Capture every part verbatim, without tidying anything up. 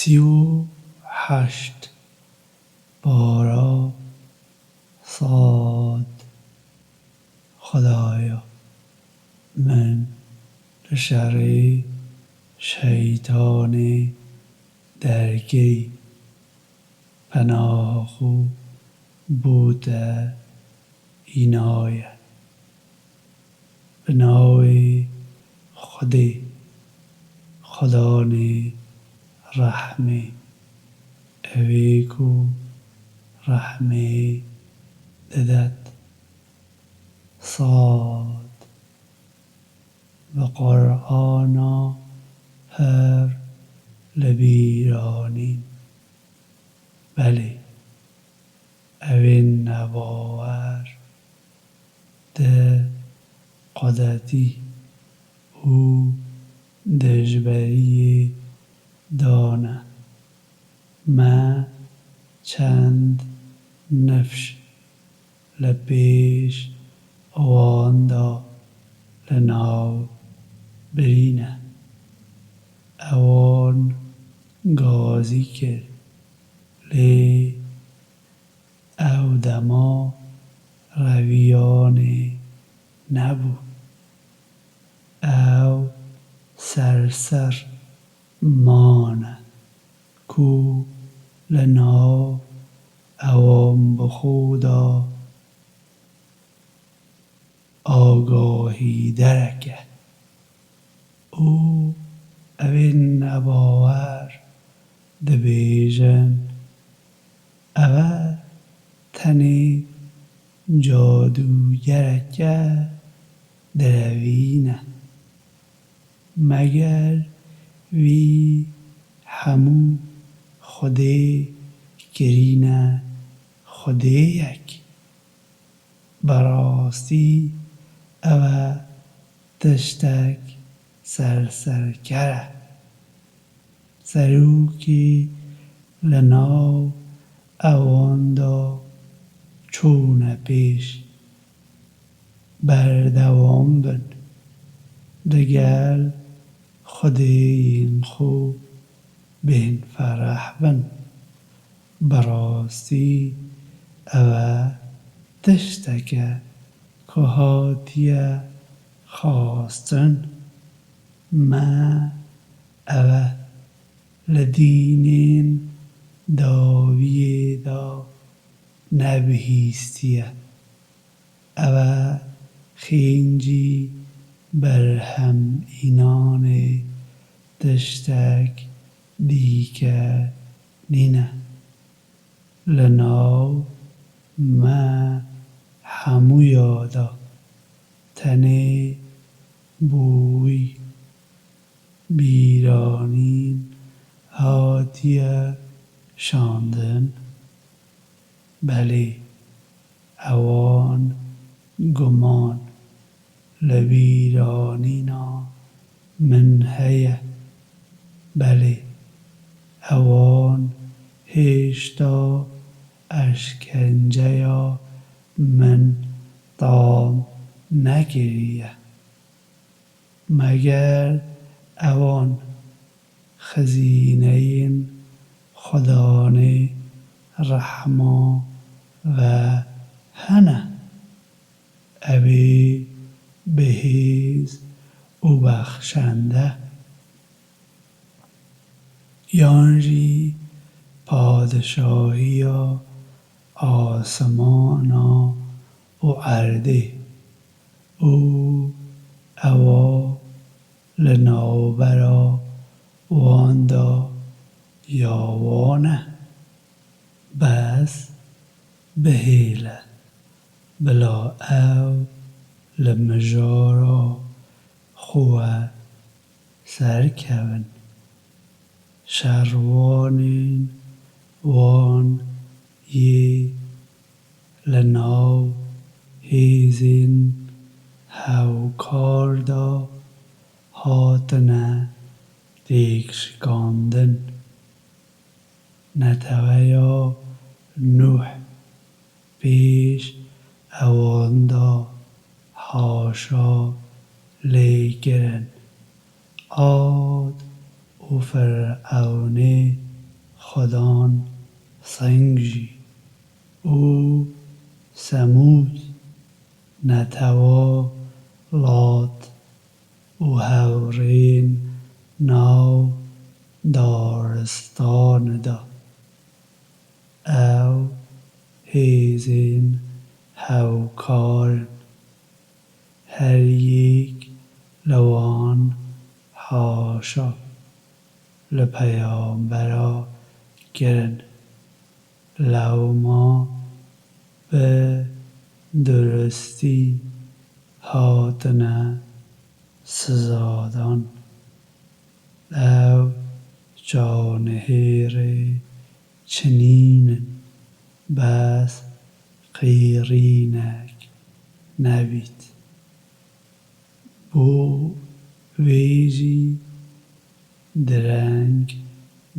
Sî û heşt. Para. Sad. Xwedaya min li şerê şeytanê derkey, penaha xwe bo te înaye. Bi navê Xwedê, Xwedanê rehmê, ewê ku rehmê didet. Sad. Bi Qur'ana pir li bîr anîn. Belê, evên nebawer di qudetî û dijberiyê dane. Me çend nifş li pêş wan de li nav birîne. Ewan gazî kir, lê ew dema reviyanê nebû. Ew ser ser mane ku li nav ewan bi xwe de agahî dereke û evên nebawer dibêjin, ev e tenê cadûgereke direvîn e. Meger vî hemû Xwedê kirîne Xwedêyek? Bi rastî ev e tiştek serserker e. Serokê li nav ewan de çûne pêş. Berdewam bin. Digel xwedêyên xwe bên fereh bin. Bi rastî ev e tişteke ku hatiye xwestin. Me ev e li dînên dawiyê de nebihîstiye. Ev e xêncî berhemînanê tiştek dîke nîne. Li nav me hemûya de tenê bo wî bîranîn hatiye şandin. Belê, ewan guman li bîranîna min heye. Belê, ewan hêşta eşkenceya min tam nekiriye. Meger ewan xizîneyên Xudanê rehma ve hene? Ew ê bihêz û bexşende, yan jî padişahiya asimana û erdê û ewa li navbera wan de ya wan e. Bes bihêle, bila ew li mijara xwe serkevin. Şervanên wan yê li nav hêzên hevkar de hatine têkşikandin. Neteweya Nûh pêş ewan de haşa lê kirin. Ad û Firewnê Xwedan seng jî û semûd netewa lat û hewrên nav daristanê de. Ew hêzên hewkar in. Her yek li wan haşa li peyambera kirin. Lewma bi duristî hatine sizadan. Ew çavnihêrê çi nînin, bes qîrînek nebît. Bo wê jî direng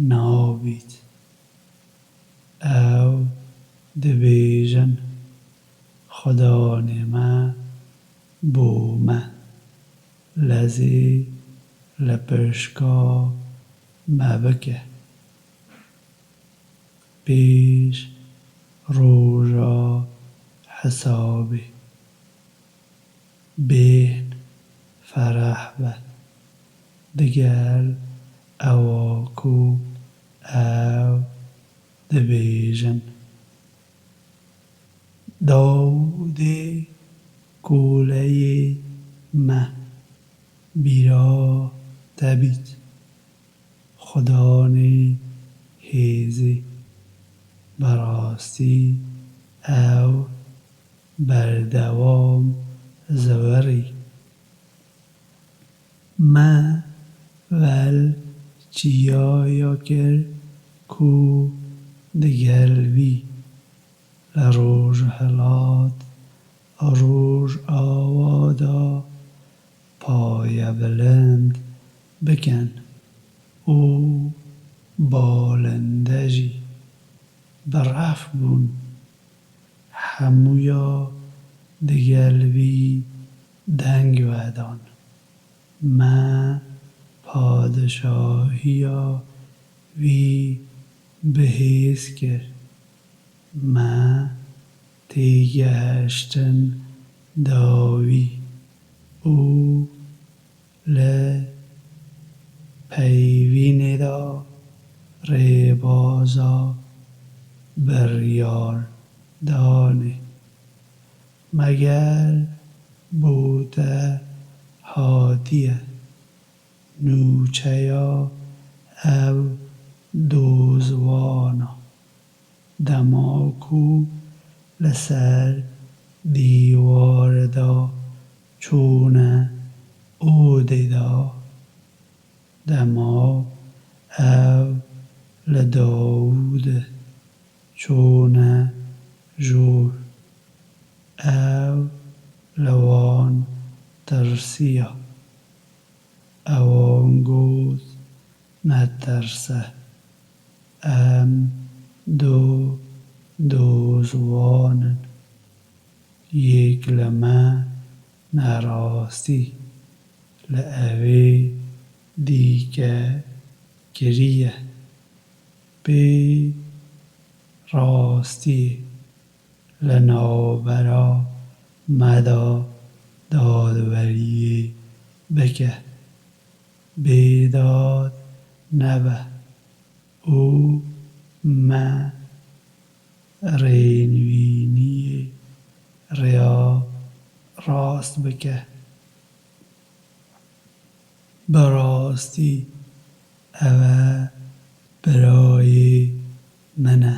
nabît. Ew dibêjin, Xudanê me bo me, lezê li pişka me bike. Pêş roja hesabê. Bêhn fereh be digel ewa ku ew dibêjin. Dawûdê koleyê me bîra te bît. Xudanê hêzê, bi rastî ew berdewam zivirî. Me vel çiyaya kir ku digel wî li rojhilat û rojava de payebilind bikin û balinde jî bi ref bûn. Hemûya digel wî deng vedan. Me padişahiya wî bi hêz kir. Me têgihiştin da wî û li peyvînê de rêbaza biryardanê. Meger bo te hatiye nûçeya ew dozwana? Dema ku li ser dîwarê de çûne odê de, dema ew li Dawûdê çûne jor, ew li wan tirsiya. Ewan got, Netirse, em du dozwan in. Yek li me nerastî li evê dîke kiriye. Pê rastiyê li navbera me de dadweriyê bike, bêdad nebe û me rênvîniyê rêya rast bike. Bi rastî ew e birayê min e.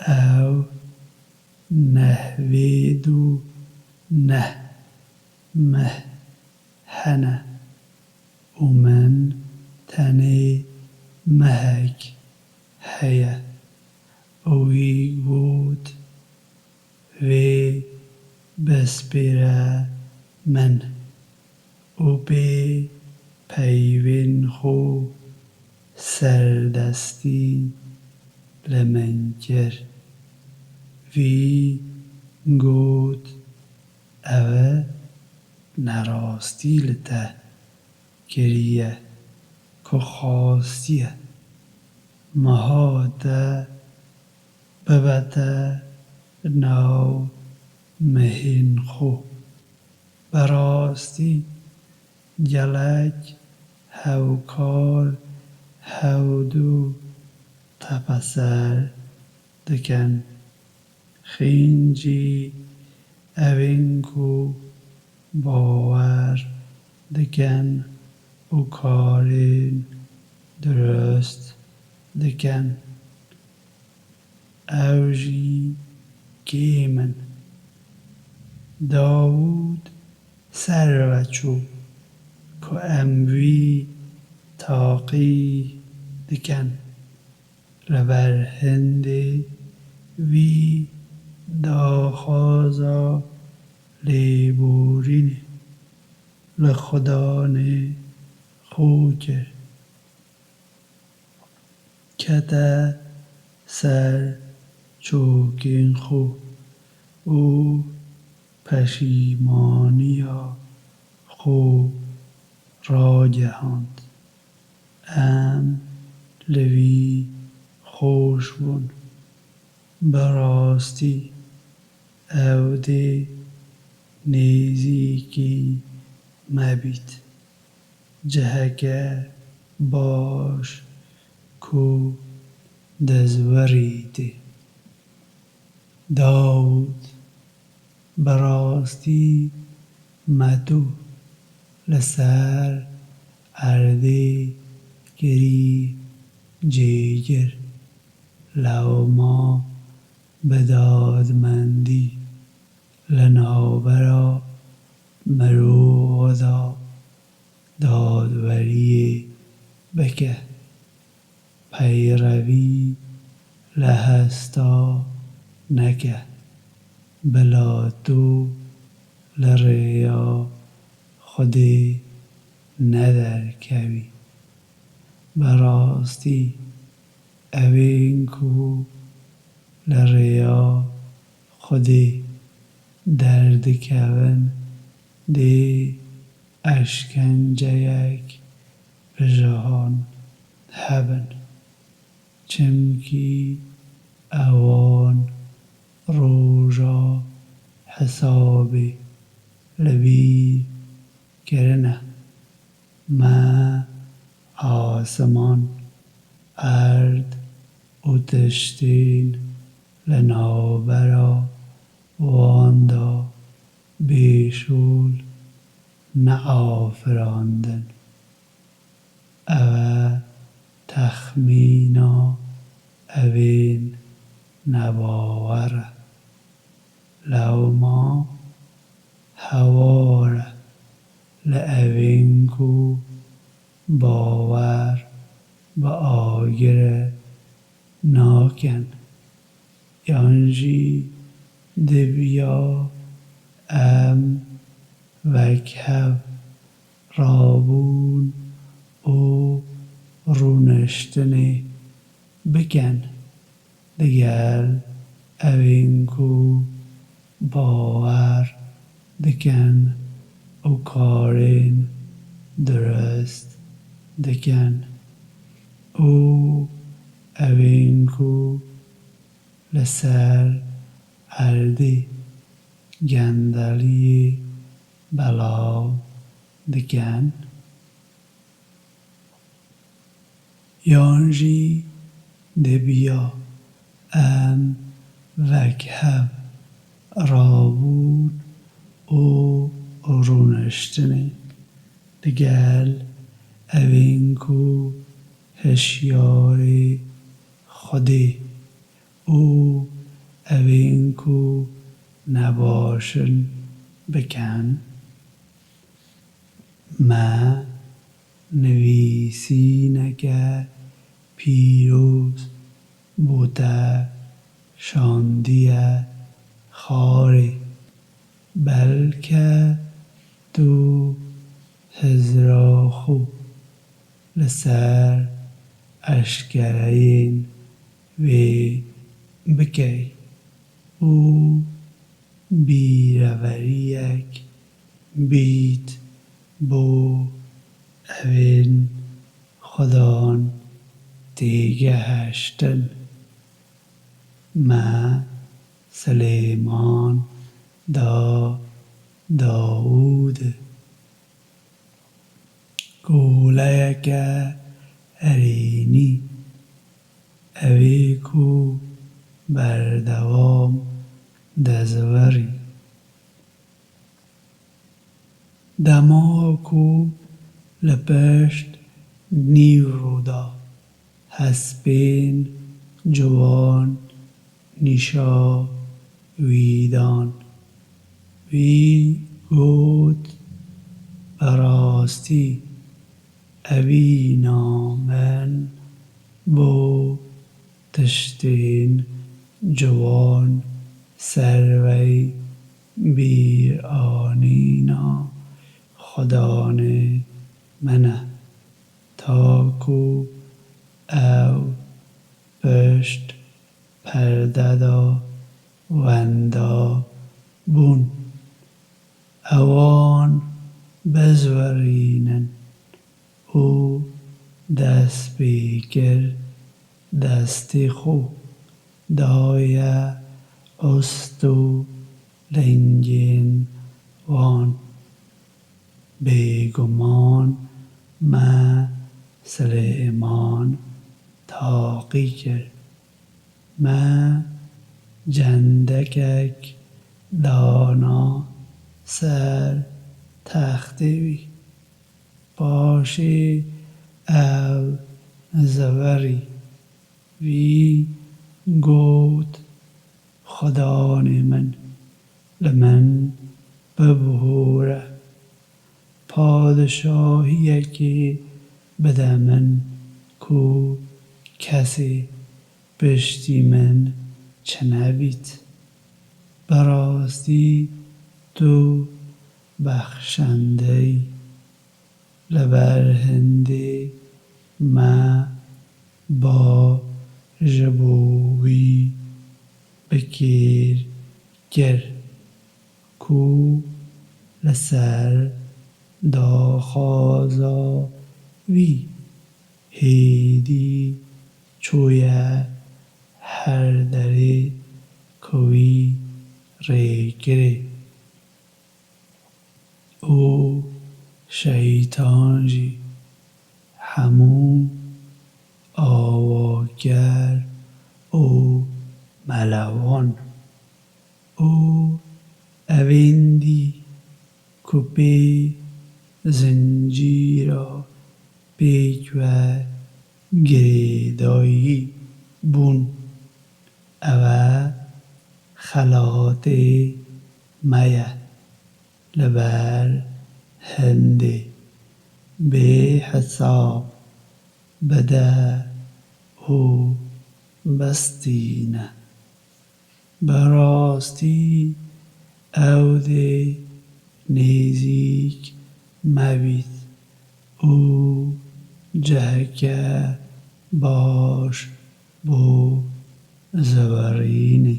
Ew nehwêd û neh meh hene û min tenê mehek heye. Û wî got, Vê bispêre min û pê peyvên xwe serdestî li min kir. Vî got, Ew e nerastî li te kiriye ku xastiye. Meha te bibete nav mehên xwe. Bi rastî gelek hevkar hevdu tepeser dikin. Xêncî ew ên ku bawer dikin û karên dirust dikin, ew jî kêm in. Dawûd ser ve çû ku em wî taqî dikin. Li ber hindê wî daxwaza lêborînê li Xudanê xwe kir. Kete ser çokên xwe û peşîmaniya xwe ragihand. Em li wî xweş bûn. Bi rastî ew dê nêzîkî me bît. Ciheke baş ku dizwirîtê. Dawûd, bi rastî me tu li ser erdê kirî cêgir. Lewma bi dadmendî li navbera mirovan de dadweriyê bike. Peyrevî li hesta neke, bila tu li rêya Xwedê nederkevî. Bi rastî ew ên ku li rêya Xwedê derdikevin dê eşkenceyek bi jihan hebin. Çimkî ewan roja hesabê li bîr kirine. Me asiman, erd û tiştên li navbera wan de bêşol neafirandin. Ev e texmîna ew ên nebawer e. Lewma hawar e li ew ên ku bawer bi agir nakin, yan jî dibiya em wek hev rabûn û rûniştinê bikin digel ew ên ku bawer dikin û karên dirust dikin û ew ên ku li ser erdê gendeliyê belav dikin? Yan jî dibiya em wek hev rabûn û rûniştinê digel ew ên ku hişyarê Xwedê û ew ên ku nebaş in bikin? Me nivîsîneke pîroz bo te şandiye xarê. Belke tu hizra xwe li ser eşkereyên wê bikey û bîreveriyek bît bo ew ên Xudan têgihiştin. Me Silêman da Dawûdê. Koleyeke erênî, ew ê ku berdewam dizivirî. Dema ku li pişt nîvro de hespên ciwan nîşa wî dan, wî got, bi rastî evîna min bo tiştên ciwan servey bîranîna Xudanê min e, ta ku ew pişt perde de wenda bûn. Ewan bizivirînin û dest pê kir, destê xwe daye ost û lingên wan. Bêguman me Silêman taqî kir. Me cendekek dana ser textê wî. Paşê ew zivirî. Wî got, Xudanê min, li min bibihore. Padişahiyekê bide min ku kesê piştî min çinebît. Bi rastî tu bexşendeyî. Li ber hindê me ba ji bo wî bi kêr kir ku li ser daxwaza wî hêdî çûye her derê ku wî rê kirê. Û şeytan jî hemû awaker û melewan û evên dî ku pê zincîra pêk ve girêdayî bûn. Ev e xelatê me ye. Li ber hindê bê hesab bide û bistîne. Bi rastî ew dê nêzîk me bît û ciheke baş bo zivirînê.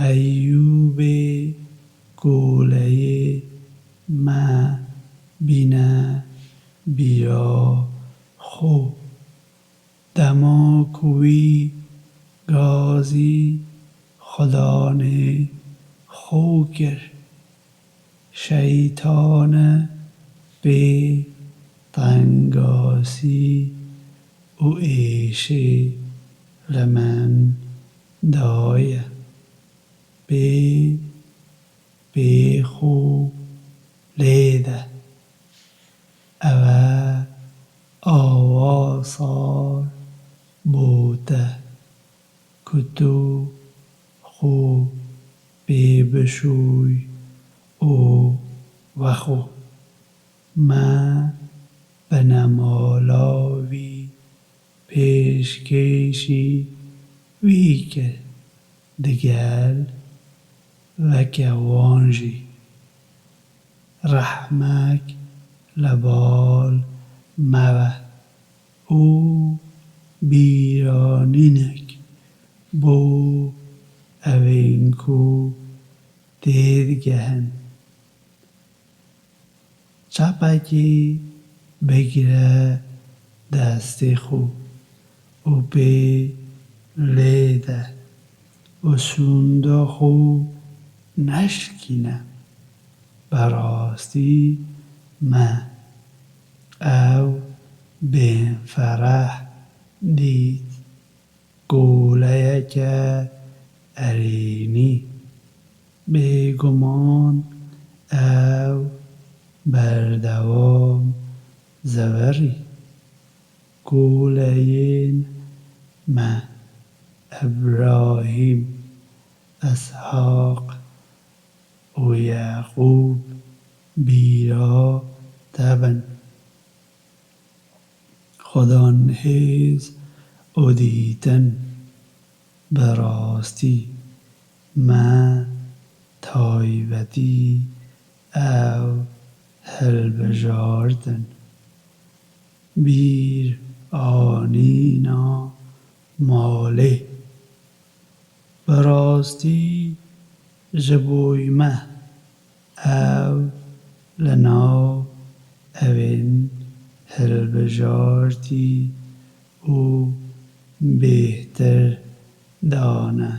Eyûbê koleyê me bîne bîra xwe. Dema ku wî gazî Xudanê xwe kir, şeytane pê tengasî û êşê li min daye. Pê, pê xwe lê de. Ev e awa sar bo te ku tu xwe pê bişûy û wexwe. Me binemala wî pêşkêşî wî kir, digel weke wan jî. Rehmek li bal me be û bîranînek bo evên ku têdigehin. Çepekê bigire destê xwe. û pê lê de û sûnda xwe neşikîne. Bi rastî me ew bênfereh dît. Koleyeke erênî. Bêguman ew berdewam zeverî. Koleyên me Îbrahîm, Îshaq û Yeqûb bîra te bin. Xudan hêz û dîtin. Bi rastî me taybetî ew hilbijartin. Bîr anîna malê. Bi rastî ji bo me ew li nav evên hilbijartî û bêhtir dane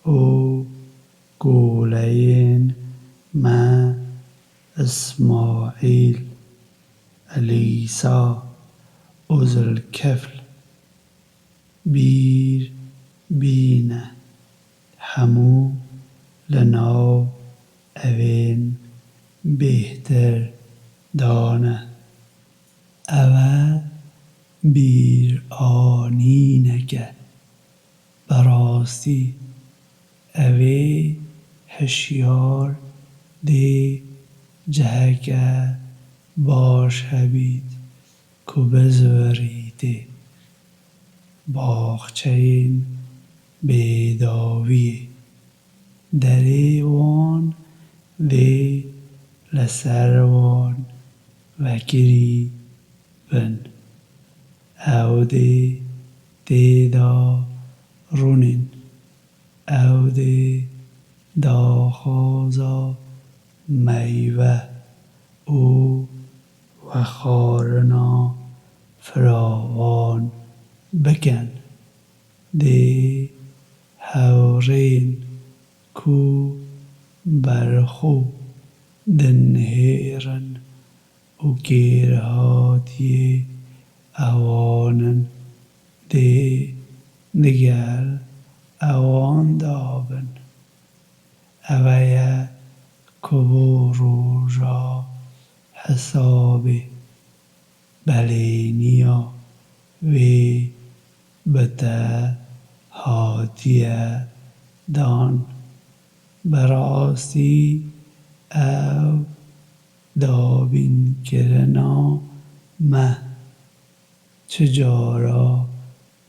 û koleyên me Îsmaîl, Elîsa û Zilkefl bîr bîne, hemû li nav evên bêhtir dane. Ev e bîranîneke. Bi rastî evê hişyar dê ciheke baş hebît ku bizwerîtê. Baxçeyên bêdawiyê. Derê wan dê li ser wan vekirî bin. Ew dê tê de rûnên. Ew dê daxwaza meyve û vexwarina firavan bikin. Dê hewrên ku berxwe dinihêrin û kêrhatiyê ewan in, dê digel ewan de bin. Ev e ye ku bo roja hesabê belêniya wê bi te hatiye dan. Bi rastî ew dabînkirina me çi cara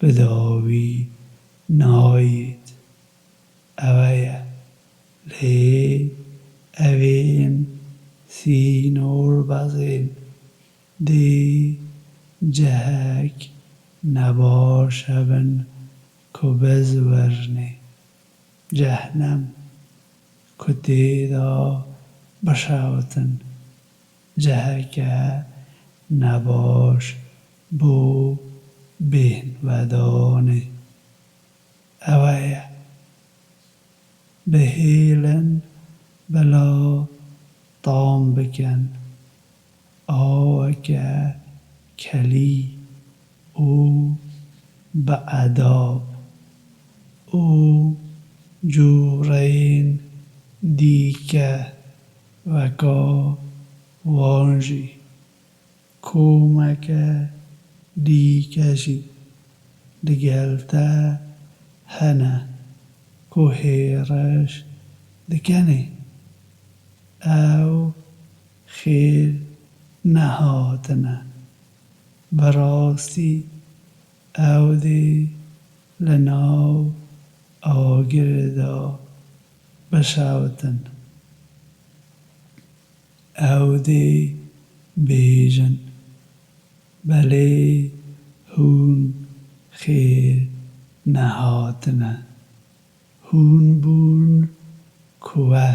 bi dawî nayêt. Ew e ye. Lê evên sînorbazên dê cihek nebaş hebin ku bizwirnê. Cehnem ku tê de bişewtin, ciheke nebaş bo bêhnvedanê. Ew e ye. Bihêlin bila tam bikin, aweke kelî û bi edab û cûreyên dîke weka wan jî. Komeke dîke jî digel te hene ku hêriş dikenê. Ew xêr nehatine. Bi rastî ew dê li nav agirê de bişewtin. Ew dê bêjin, belê hûn xêr nehatine. Hûn bûn ku we,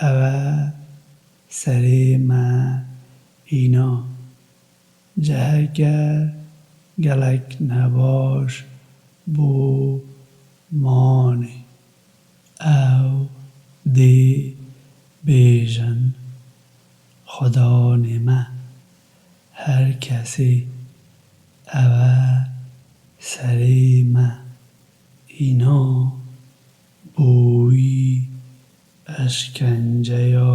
ew e serê me îna. Ciheke Gelek nebaş bû manê. Ew dê bêjin, Xudanê me, her kesê ew e serê me. Îna bo wî eşkenceya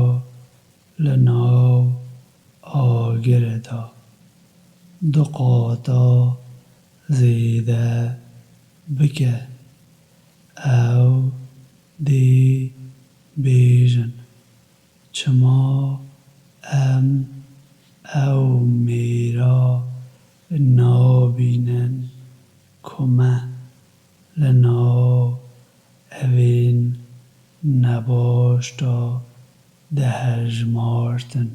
li nav agirê de du qata zêde bike. Ew dê bêjin, çima em ew mêra nabînin ku me li nav evên nebaş de dihejmartin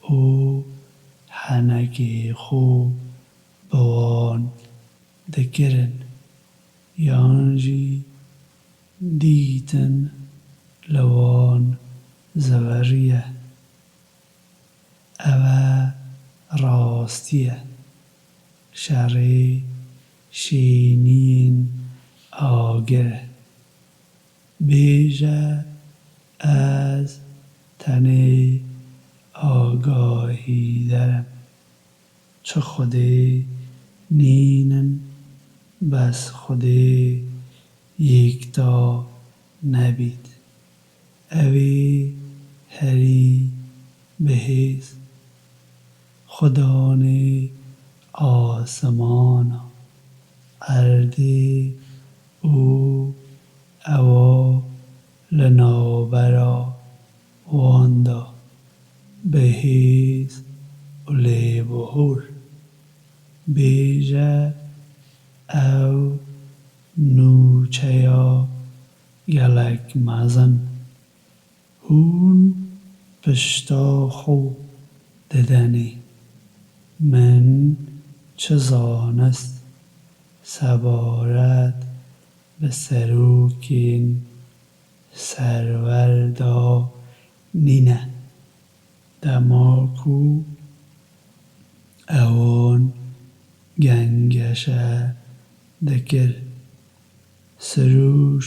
û henekê xwe bi wan dikirin, yan jî dîtin li wan ziviriye. Ev e rastî ye. Şerê şêniyên agir e. Bêje, ez tenê agahîder im. Çi Xwedê nînin, bes Xwedê yekta nebît. Ew ê herî bihêz. Xudanê asimana, erdê û ewa li navbera wan de bihêz û lêbihur. Bêje, ew nûçeya gelek mezin. Hûn pişta xwe didenê. Min çi zanist sebaret bi serokên serwer de nîne. Dema ku ewan gengeşe dikir, sirûş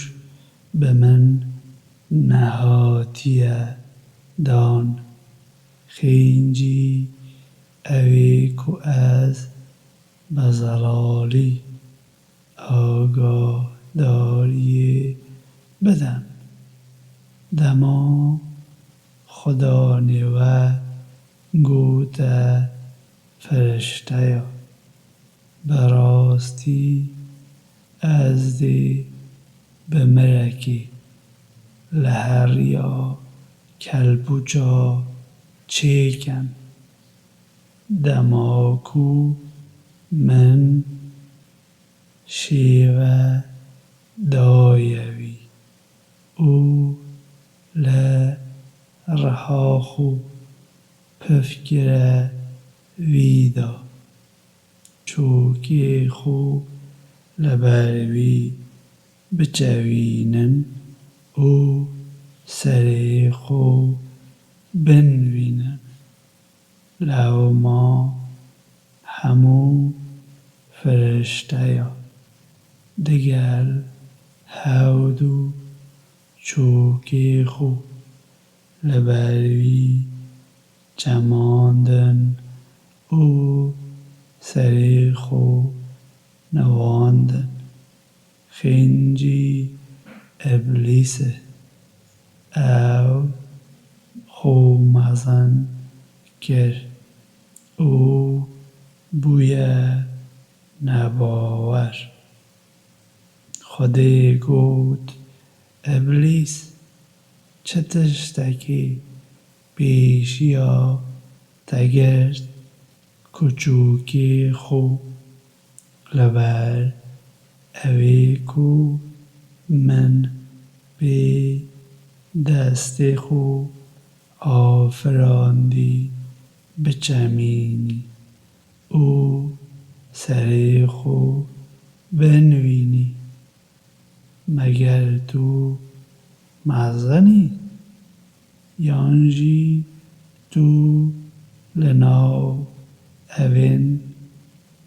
bi min nehatiye dan. Xêncî ew ê ku ez bi zelalî agadariyê bidem. Dema Xudanê we gote firişteya, bi rastî ez dê bi mirekê li heriya kelbûça çêkem. Dema ku min şêve daye wî û li riha xwe pif kire wî da. Çokê xwe li ber wî biçewînin û serê xwe binvînin. Lewma hemû firişteya digel hewd û çokê xwe li ber wî çemandin û serê xwe nivandin. Xêncî Îblîs e. Ew xwe mezin kir û bûye nebawer. Xwedê got, Îblîs, çi tiştekî pêşiya te girt ku çokê xwe li ber ewê ku min pê destê xwe afirandî biçemînî û serê xwe binvînî? Meger tu mezin î? Yan jî tu li nav evên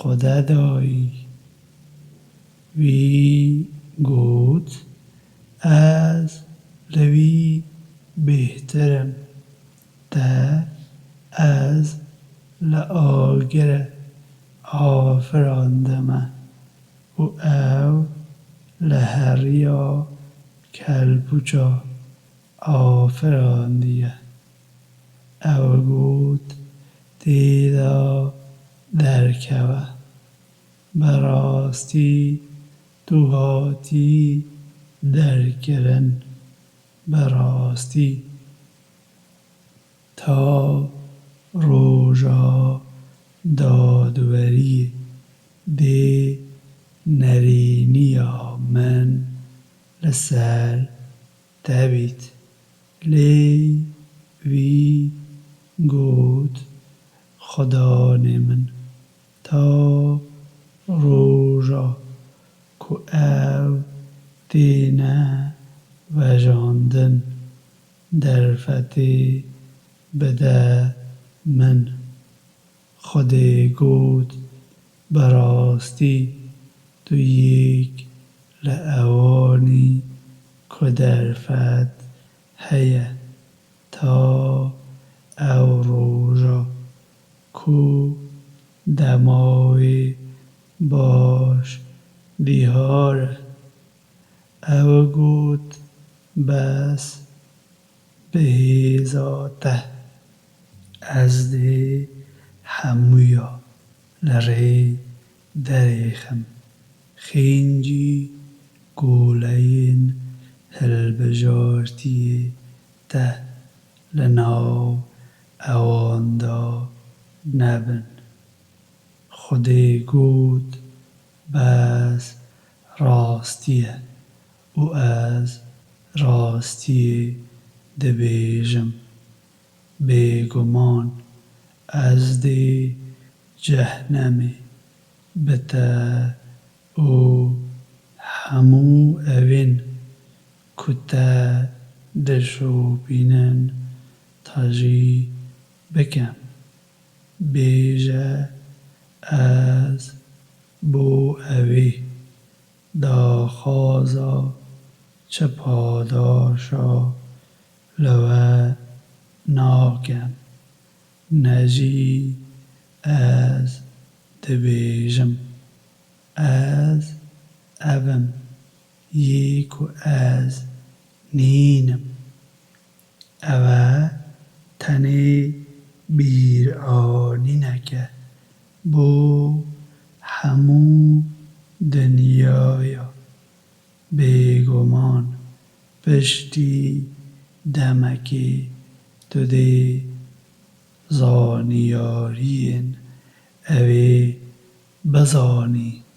Xwedê dayî. Wî got, Ez li wî bêhtir im. Te ez li agirê afirandime û ew li heriya kelpûça afirandiye. Ew got, Tê de derkeve. Bi rastî tu hatî derkirin. Bi rastî. Ta roja dadweriyê dê nerîniya min li ser te bît. Lê wî got, Xudanê min, ta roja ku ew têne vejandin, derfetê bide min. Xwedê got, Bi rastî tu yek li ewanî ku derfet heye ta ew roja ku dema wê baş diyar e. Ew got, Bes bi hêza te ez dê hemûya li rê derêxim. Xêncî goleyên hilbijartiyê te li nav ewan de nebin. Xwedê got, Bes rastî ye û ez rastiyê dibêjim. Bêguman ez dê cehnemê bi te û hemû evên ku te dişopînin tejî bikim. Bêje, Ez bo ewê daxwaza çi padaşa li we nakim, ne jî ez dibêjim, Ez ev im, yê ku ez nînim. Ev e tenê bîranînek e bo hemû dinyaya. Bêguman piştî demekê tu dê zaniyariyên ewê bizanî.